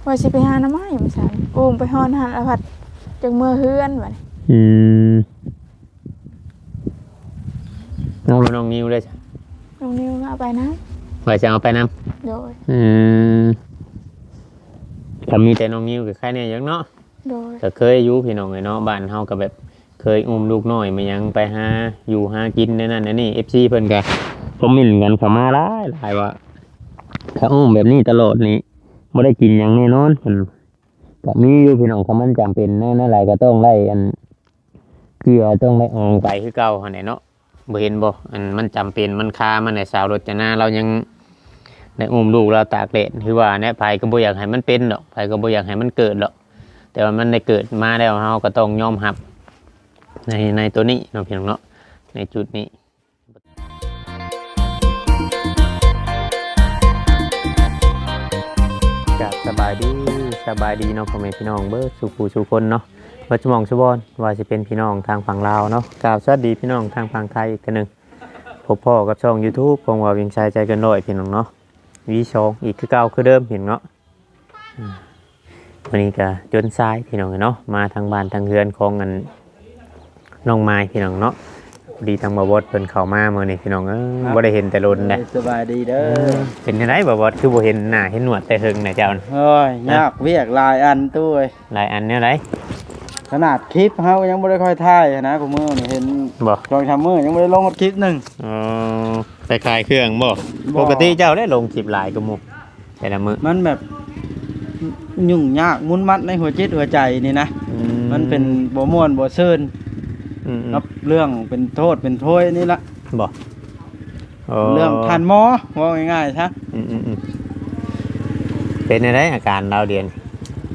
ວ່າຊິໄປຫາໜໍ່ໄມ້ມື້ເຊົ້ານີ້ ໂອ້ມ ໄປຮອດຫັ້ນລະພັດ ຈັ່ງເມືອເຮືອນບັດນີ້. ອືມ ນ້ອງ ນ້ອງນິວເດ້? ນ້ອງນິວກໍເອົາໄປນຳ. ວ່າຈະເອົາໄປນຳ? ໂດຍ. ອືມ ກໍມີແຕ່ນ້ອງນິວກໍໃຄແດ່ຢູ່ເນາະ. ໂດຍ. ກໍເຄີຍຢູ່ພີ່ນ້ອງເອີຍເນາະ ບ້ານເຮົາກໍແບບເຄີຍອຸ້ມລູກນ້ອຍມາຫຍັງໄປຫາຢູ່ຫາກິນແນວນັ້ນແນວນີ້ ເອັຟຊີເພິ່ນກໍຄອມເມັນກັນເຂົ້າມາຫຼາຍໆວ່າ ຖ້າອຸ້ມແບບນີ້ຕະຫຼອດນີ້ບໍ່ໄດ້ກິນຫຍັງແນ່ນອນ. ເພິ່ນກໍມີຢູ່ພີ່ນ້ອງ ຄັນມັນຈຳເປັນແນວໃດກໍຕ້ອງໄດ້ອັນ ເກືອຕ້ອງໄດ້ອອງໄປຄືເກົ່າຫັ້ນແຫຼະເນາະ. ບໍ່ເຫັນບໍ່ ອັນມັນຈຳເປັນ ມັນຄາມາແດ່ ສາວລົດຈະນາລາວຍັງໄດ້ອຸ້ມລູກລາວຕາກແດດ ຄືວ່າແນະ ໃຜກໍບໍ່ຢາກໃຫ້ມັນເປັນດອກ ໃຜກໍບໍ່ຢາກໃຫ້ມັນເກີດດອກ ແຕ່ວ່າມັນໄດ້ເກີດມາແລ້ວ ເຮົາກໍຕ້ອງຍອມຮັບໃນ ໃນໂຕນີ້ເນາະ ພີ່ນ້ອງເນາະ ໃນຈຸດນີ້. ກະສະບາຍດີ ສະບາຍດີເນາະ ພໍ່ແມ່ພີ່ນ້ອງເບິດສູ່ຜູ້ສູ່ຄົນເນາະ ເບິດຊຸໝ່ອງຊຸບ່ອນ ວ່າຊິເປັນພີ່ນ້ອງທາງຝັ່ງລາວເນາະ ກ່າວສະຫວັດດີພີ່ນ້ອງທາງຝັ່ງໄທອີກເທື່ອໜຶ່ງ. ພົບພໍ້ກັບຊ່ອງຢູທູບຂອງບ່າວວຽງໄຊໃຈເກີນຮ້ອຍ ພີ່ນ້ອງເນາະ ວີສອງ ອີກຄືເກົ່າຄືເດີມ ພີ່ນ້ອງເນາະ. ອືມ ມື້ນີ້ກະຈົນສາຍ ພີ່ນ້ອງເອີຍເນາະ ມາທາງບ້ານທາງເຮືອນຂອງອັນ ນ້ອງມາຍ ພີ່ນ້ອງເນາະ. ພໍດີທາງບ່າວບອດເພິ່ນເຂົ້າມາມື້ນີ້ ພີ່ນ້ອງເອີຍ ບໍ່ໄດ້ເຫັນແຕ່ດົນແລ້ວ. ສະບາຍດີເດີ. ເປັນຈັ່ງໃດບ່າວບອດ ຄືບໍ່ເຫັນໜ້າເຫັນໜວດແຕ່ເຫິງນະເຈົ້າ? ໂອ້ຍ ຍາກວຽກຫຼາຍອັນຕູ້ເອີຍ. ຫຼາຍອັນແນວໃດ? ຂະໜາດຄລິບເຮົາຍັງບໍ່ໄດ້ຄ່ອຍຖ່າຍຫັ້ນນະ ຄູ່ມື້ນີ້ເຫັນບໍ່ ສອງສາມມື້ຍັງບໍ່ໄດ້ລົງຮອດຄລິບໜຶ່ງ. ອໍ ໄປຂາຍເຄື່ອງບໍ່? ບໍ່. ປົກກະຕິເຈົ້າໄດ້ລົງຄລິບຫຼາຍກວ່າໝູ່ ແຕ່ລະມື້ ມັນແບບຫຍຸ້ງຍາກມຸ່ນມັດໃນຫົວຈິດຫົວໃຈນີ້ນະ. ອືມ ມັນເປັນບໍ່ມ່ວນບໍ່ຊື່ນ ອືມໆ ກັບເລື່ອງເປັນໂທດເປັນໂພຍນີ້ລະ. ບໍ່? ອໍ ເລື່ອງທ່ານໝໍ ເວົ້າງ່າຍໆຊະ. ອືມໆໆ ເປັນຈັ່ງໃດອາການລາວດຽວນີ້?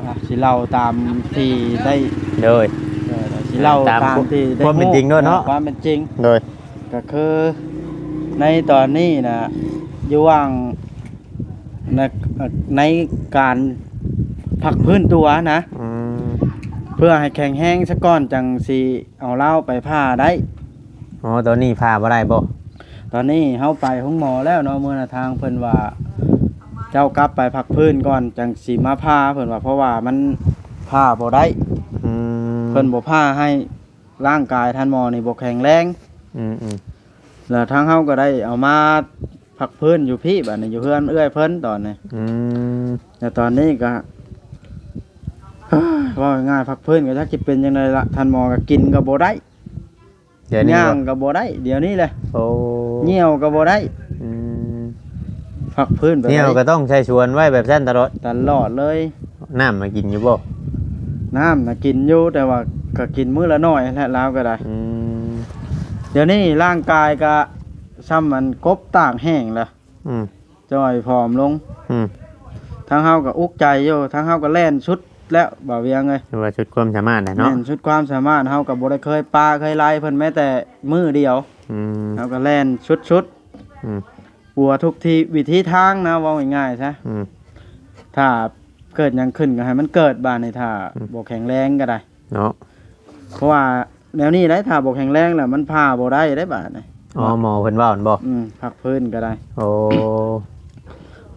ອ່າ ຊິເລົ່າຕາມທີ່ໄດ້ ໂດຍ ເອີ ຊິເລົ່າຕາມທີ່ໄດ້ ຄວາມເປັນຈິງໂລດເນາະ. ຄວາມເປັນຈິງ ໂດຍ ກໍຄືໃນຕອນນີ້ນະ ຢູ່ຫວ່າງ ໃນ ໃນການພັກຟື້ນຕົວນະ. ອືມ ເພື່ອໃຫ້ແຂງແຮງສາກ່ອນ ຈັ່ງຊິເອົາລາວໄປຜ່າໄດ້. ອໍ ຕອນນີ້ຜ່າບໍ່ໄດ້ບໍ່? ຕອນນີ້ເຮົາໄປໂຮງໝໍແລ້ວເນາະ ມື້ນະ ທາງເພິ່ນວ່າ ເຈົ້າກັບໄປພັກຟື້ນກ່ອນ ຈັ່ງຊິມາຜ່າ ເພິ່ນວ່າ ເພາະວ່າມັນຜ່າບໍ່ໄດ້. ອືມ ເພິ່ນບໍ່ຜ່າໃຫ້ ຮ່າງກາຍທ່ານໝໍນີ້ບໍ່ແຂງແຮງ. ອືມໆ ແລ້ວທາງເຮົາກໍໄດ້ເອົາມາພັກຟື້ນຢູ່ພີ້ ບາດນີ້ຢູ່ເຮືອນເອື້ອຍເພິ່ນຕອນນີ້. ອືມ ແລ້ວຕອນນີ້ກໍ ເວົ້າງ່າຍໆ ພັກຟື້ນກໍຈັກຊິເປັນຈັ່ງໃດລະ ທ່ານໝໍກໍກິນກໍບໍ່ໄດ້ ຍ່າງກໍບໍ່ໄດ້ ດຽວນີ້ແຫຼະ. ໂອ້ ຍ່ຽວກໍບໍ່ໄດ້. ອືມ ພັກຟື້ນໄປ ຍ່ຽວກໍຕ້ອງໃສ່ສວນໄວ້ແບບຊັ້ນຕະຫຼອດ? ຕະຫຼອດເລີຍ. ນ້ຳມາກິນຢູ່ບໍ່? ນ້ຳນະກິນຢູ່ ແຕ່ວ່າກໍກິນມື້ລະໜ້ອຍແຫຼະ ລາວກໍໄດ້. ອືມ ດຽວນີ້ຮ່າງກາຍກໍຊ່ຳອັນກົບຕາກແຫ້ງແລ້ວ. ອືມ ຈ່ອຍຜອມລົງ. ອືມ ທາງເຮົາກໍອຸກໃຈຢູ່ ທາງເຮົາກໍແລ່ນສຸດແລ້ວ ບ່າວວຽງເອີຍ ຖືວ່າສຸດຄວາມສາມາດແຫຼະເນາະ. ແມ່ນ ສຸດຄວາມສາມາດ ເຮົາກໍບໍ່ໄດ້ເຄີຍປາເຄີຍໄລ່ເພິ່ນແມ້ແຕ່ມື້ດຽວ. ອືມ ເຮົາກໍແລ່ນສຸດໆ. ອືມ ປົວທຸກທີ່ ວິທີທາງນະ ເວົ້າງ່າຍໆຊະ. ອືມ ຖ້າເກີດຫຍັງຂຶ້ນກໍໃຫ້ມັນເກີດ ບາດນີ້ຖ້າ ອືມ ບໍ່ແຂງແຮງກໍໄດ້ເນາະ. ເພາະວ່າແນວນີ້ໄດ໋ ຖ້າບໍ່ແຂງແຮງແລ້ວມັນຜ່າບໍ່ໄດ້ໄດ໋ບາດນີ້. ອໍ ໝໍເພິ່ນເວົ້າຫັ້ນບໍ່? ອືມ ພັກຟື້ນກໍໄດ້. ໂອ້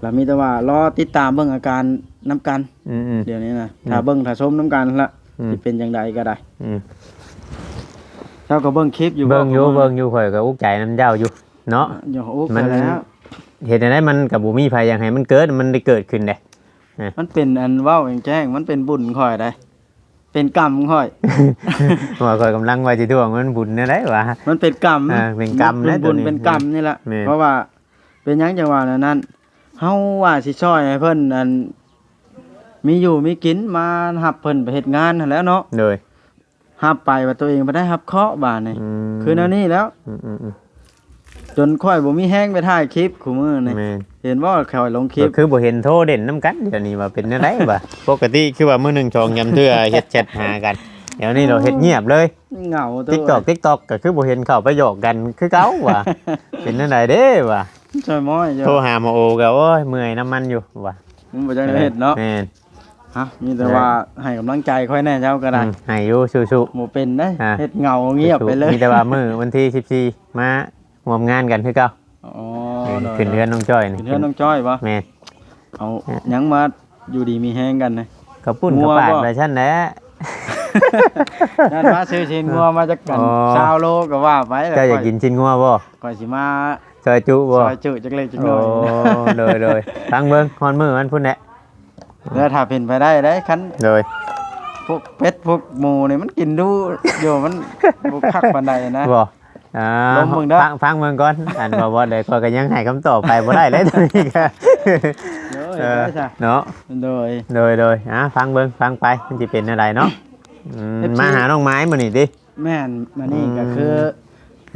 ລະມີແຕ່ວ່າລໍຕິດຕາມເບິ່ງອາການນຳກັນ. ອືມໆ ດຽວນີ້ນະ ອືມ ຖ້າເບິ່ງຖ້າຊົມນຳກັນລະ ອືມ ຊິເປັນຈັ່ງໃດກໍໄດ້. ອືມ ເຈົ້າກໍເບິ່ງຄລິບຢູ່ບໍ່? ເບິ່ງຢູ່ ເບິ່ງຢູ່ ຂ້ອຍກໍອຸກໃຈນຳເຈົ້າຢູ່ເນາະ. ຢ່າອຸກ ມັນ ແລ້ວ ເຮັດແນວໃດມັນກໍບໍ່ມີໃຜຢາກໃຫ້ມັນເກີດ ມັນໄດ້ເກີດຂຶ້ນເດ້. ມັນເປັນ ອັນ ເວົ້າແຈ້ງໆ ມັນເປັນບຸນຂ້ອຍໄດ໋ ເປັນກຳຂ້ອຍ. ວ່າຂ້ອຍກຳລັງວ່າຊິທວງ ມັນບຸນແນວໃດວະ? ມັນເປັນກຳ ອ່າ ເປັນກຳແຫຼະ ບຸນ ໂຕນີ້ ເປັນກຳນີ້ລະ. ແມ່ນ ເພາະວ່າເປັນຫຍັງຈັ່ງວ່າແນວນັ້ນ? ເຮົາວ່າຊິຊ່ອຍໃຫ້ເພິ່ນ ອັນ ມີຢູ່ມີກິນ ມາຮັບເພິ່ນໄປເຮັດງານຫັ້ນແຫຼະເນາະ. ໂດຍ ຮັບໄປວ່າໂຕເອງບໍ່ໄດ້ຮັບເຄາະບາດນີ້. ອືມ ຄືແນວນີ້ແລ້ວ. ອືມໆໆ ຈົນຂ້ອຍບໍ່ມີແຮງໄປຖ່າຍຄລິບຄູ່ມື້ນີ້. ແມ່ນ ເຫັນບໍ່ ຂ້ອຍລົງຄລິບ ກໍຄືບໍ່ເຫັນໂທເດັ່ນນຳກັນ. ດຽວນີ້ວ່າເປັນແນວໃດວະ? ປົກກະຕິຄືວ່າມື້ໜຶ່ງສອງສາມເທື່ອ ເຮັດແຊັດຫາກັນ ດຽວນີ້ລາວເຮັດງຽບເລີຍ. ເຫງົາໂຕ TikTok TikTok ກໍຄືບໍ່ເຫັນເຂົ້າໄປຫຍອກກັນຄືເກົ່າວະ. ເປັນແນວໃດເດ້ວະ? ຊ່ອຍມ້ອຍຢູ່ ໂທຫາໝໍໂອກໍ ໂອ້ຍ ເມື່ອຍນຳມັນຢູ່ວະ. ມັນບໍ່ຈັກໄດ້ເຮັດເນາະ. ແມ່ນ ຮະ ມີແຕ່ວ່າໃຫ້ກຳລັງໃຈຂ້ອຍແດ່ ເຈົ້າກໍໄດ້. ອືມ ໃຫ້ຢູ່ ສູ້ໆ ບໍ່ເປັນເດ້ ອ່າ ເຮັດເຫງົາງຽບໄປເລີຍ. ມີແຕ່ວ່າມື້ວັນທີສິບສີ່ ມາຮ່ວມງານກັນຄືເກົ່າ. ອໍ ເອີ ໂດຍ ຂຶ້ນເຮືອນນ້ອງຈ້ອຍນີ້ ຂຶ້ນເຮືອນນ້ອງຈ້ອຍບໍ່? ແມ່ນ ເອົາ ອ່າ ຫຍັງມາ ຢູ່ດີມີແຮງກັນນະ. ເຂົ້າປຸ້ນ ງົວ ເຂົ້າປາດ ບໍ່ ໄປຊັ້ນແຫຼະ. ນັ້ນ ມາຊື້ຊີ້ນງົວມາຈັກກັນ ອໍ ຊາວໂລກໍວ່າໄປ. ເຈົ້າຢາກກິນຊີ້ນງົວບໍ່? ຂ້ອຍຊິມາຊອຍຈຸບໍ່? ຊອຍຈຸຈັກເລັກຈັກນ້ອຍ. ໂອ້ ໂດຍໆ ຟັງເບິ່ງ ຮອດມື້ມັນພຸ້ນແຫຼະ. ແລ້ວຖ້າເປັນໄປໄດ້ເດ້ ຄັນ ໂດຍ ພວກເປັດພວກໝູນີ້ມັນກິນດຸຢູ່ ມັນບໍ່ຄັກປານໃດນະ. ບໍ່ ອ່າ ລົມເບິ່ງເດີ ຟັງ ຟັງເບິ່ງກ່ອນ. ອັນວ່າບໍ່ໄດ້ ຂ້ອຍກໍຍັງໃຫ້ຄຳຕອບໄປບໍ່ໄດ້ເລີຍຕອນນີ້ກໍ ໂດຍ ເອີ ໄດ້ຊະ ເນາະ. ໂດຍ ໂດຍໆ ອ່າ ຟັງເບິ່ງ ຟັງໄປ ມັນຊິເປັນແນວໃດເນາະ. ອືມ ເອັຟຊີ ມາຫານ້ອງໄມ້ມື້ນີ້ຕິ? ແມ່ນ ມື້ນີ້ ອືມ ກໍຄື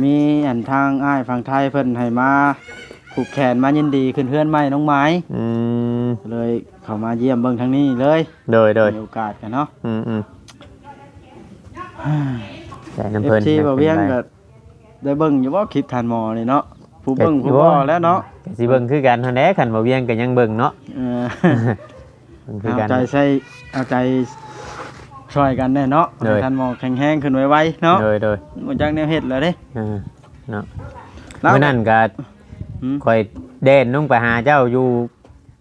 ມີອັນທາງອ້າຍຝັ່ງໄທເພິ່ນໃຫ້ມາຜູກແຂນ ມາຍິນດີຂຶ້ນເຮືອນໃໝ່ນ້ອງໄມ້. ອືມ ເລີຍເຂົ້າມາຢ້ຽມເບິ່ງທາງນີ້ເລີຍ. ໂດຍໆ ມີໂອກາດກັນເນາະ. ອືມໆ ໄດ້ນຳເພິ່ນ ເອັຟຊີ ບໍ່ວຽງກໍ ໄດ້ເບິ່ງຢູ່ບໍ່ຄລິບທ່ານໝໍນີ້ເນາະ? ຜູ້ເບິ່ງຜູ້ບໍ່ແລ້ວເນາະ ກໍຊິເບິ່ງຄືກັນຫັ້ນແຫຼະ. ຄັນບໍ່ວຽງກໍຍັງເບິ່ງເນາະ. ເອີ ເບິ່ງຄືກັນ ເອົາໃຈໃສ່ ເອົາໃຈຊ່ອຍກັນແດ່ເນາະ. ໂດຍ ໃຫ້ທ່ານໝໍແຂງແຮງຂຶ້ນໄວໆເນາະ. ໂດຍໆ ບໍ່ຈັກແນວເຮັດແລ້ວເດ້. ເອີ ເນາະ ແລ້ວ ມື້ນັ້ນກໍ ຫືມ ຂ້ອຍແລ່ນລົງໄປຫາເຈົ້າຢູ່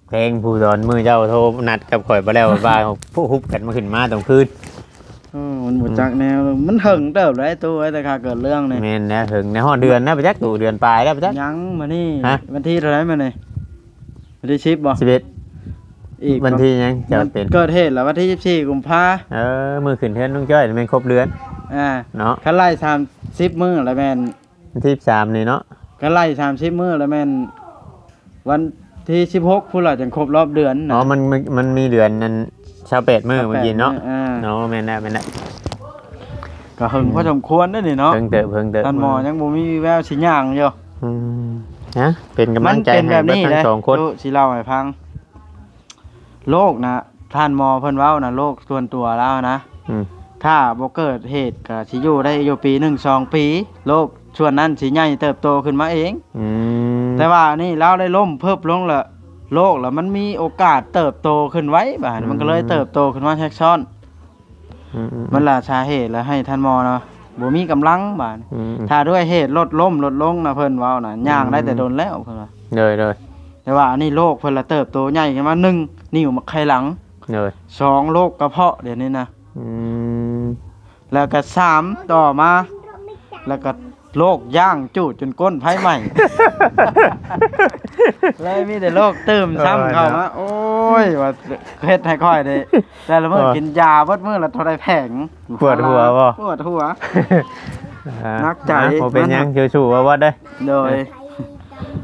ແພງຜູ້ດອນ ມື້ເຈົ້າໂທນັດກັບຂ້ອຍໄປແລ້ວ ວ່າຜູ້ຮຸບກັນມາຂຶ້ນມາຕອນຄືນ. ເອີ ມັນບໍ່ຈັກແນວ ອືມ ມັນເຖິງເຕີບແລ້ວຕູ້ເອີຍ ແຕ່ຂ້າເກີດເລື່ອງນີ້. ແມ່ນແລ້ວ ເຖິງໃນຮອດເດືອນແລ້ວປະຈັກ ໂຕເດືອນປາຍແລ້ວປະຈັກ. ຍັງມື້ນີ້ ຮະ ວັນທີເທົ່າໃດມື້ນີ້? ວັນທີສິບບໍ່? ສິບເອັດ ອີກ ວັນທີຫຍັງ ເຈົ້າເປັນ ເກີດເຫດແລ້ວ ວັນທີສິບສີ່ ກຸມພາ. ເອີ ມື້ຂຶ້ນເຮືອນລຸງຈ້ອຍແມ່ນຄົບເດືອນ ອ່າ ເນາະ. ຄັນໄລ່ສາມສິບມື້ລະແມ່ນ ວັນທີສິບສາມນີ້ເນາະ ກໍໄລ່ສາມສິບມື້ແລ້ວ ແມ່ນວັນທີສິບຫົກພຸ້ນລະ ຈັ່ງຄົບຮອບເດືອນນະ. ອໍ ມັນ ມັນ ມັນມີເດືອນນັ້ນ ຊາວແປດມື້ ຊາວແປດມື້ ມື້ກີ້ເນາະ. ເອີ ເນາະ ແມ່ນແລ້ວ ແມ່ນແລ້ວ ກໍເຫິງ ອືມ ພໍສົມຄວນເດ້ນີ້ເນາະ. ເຫິງເຕີບ ເຫິງເຕີບ ທ່ານໝໍຍັງບໍ່ມີແວວຊິຍ່າງຢູ່. ອືມ ນະ ເປັນກຳລັງໃຈໃຫ້ເບິດທັງສອງຄົນ. ຊິເລົ່າໃຫ້ຟັງ ໂລກນະ ທ່ານໝໍເພິ່ນເວົ້ານະ ໂລກສ່ວນຕົວລາວນະ ອືມ ຖ້າບໍ່ເກີດເຫດກໍຊິຢູ່ໄດ້ຢູ່ປີໜຶ່ງສອງປີ ໂລກສ່ວນນັ້ນຊິໃຫຍ່ເຕີບໂຕຂຶ້ນມາເອງ. ອືມ ແຕ່ວ່ານີ້ລາວໄດ້ລົ້ມເພິບລົງລະ ໂລກລະມັນມີໂອກາດເຕີບໂຕຂຶ້ນໄວ ບາດນີ້ ອືມ ມັນກໍເລີຍເຕີບໂຕຂຶ້ນມາແຊກຊ້ອນ. ອືມໆໆ ມັນລະສາເຫດລະໃຫ້ທ່ານໝໍນະບໍ່ມີກຳລັງບາດນີ້. ອືມໆ ຖ້າດ້ວຍເຫດລົດລົ້ມລົດລົງນະ ເພິ່ນເວົ້ານະ ອືມ ຍ່າງໄດ້ແຕ່ດົນແລ້ວເພິ່ນວ່າ. ໂດຍໆ ແຕ່ວ່າອັນນີ້ໂລກເພິ່ນລະເຕີບໂຕໃຫຍ່ຂຶ້ນມາ ໜຶ່ງນິ້ວມາໄຂ່ຫຼັງ. ໂດຍ ສອງໂລກກະເພາະດຽວນີ້ນະ. ອືມ ແລ້ວກະສາມຕໍ່ມາ ແລ້ວກະໂລກຢ່າງຈູດຈົນກົ້ນໄຟໄໝ້ ເລີຍມີແຕ່ໂລກຕື່ມຊ້ຳເຂົ້າມາ. ໂອ້ຍ ວ່າເຮັດໃຫ້ຂ້ອຍນີ້ ແຕ່ລະມື້ ເອີ ກິນຢາເບິດມື້ລະເທົ່າໃດແຜງ ປວດຫົວບໍ່? ປວດຫົວ ອ່າ ໜັກໃຈ. ບໍ່ເປັນຫຍັງ ສູ້ໆ ເວົ້າໆເດີ. ໂດຍ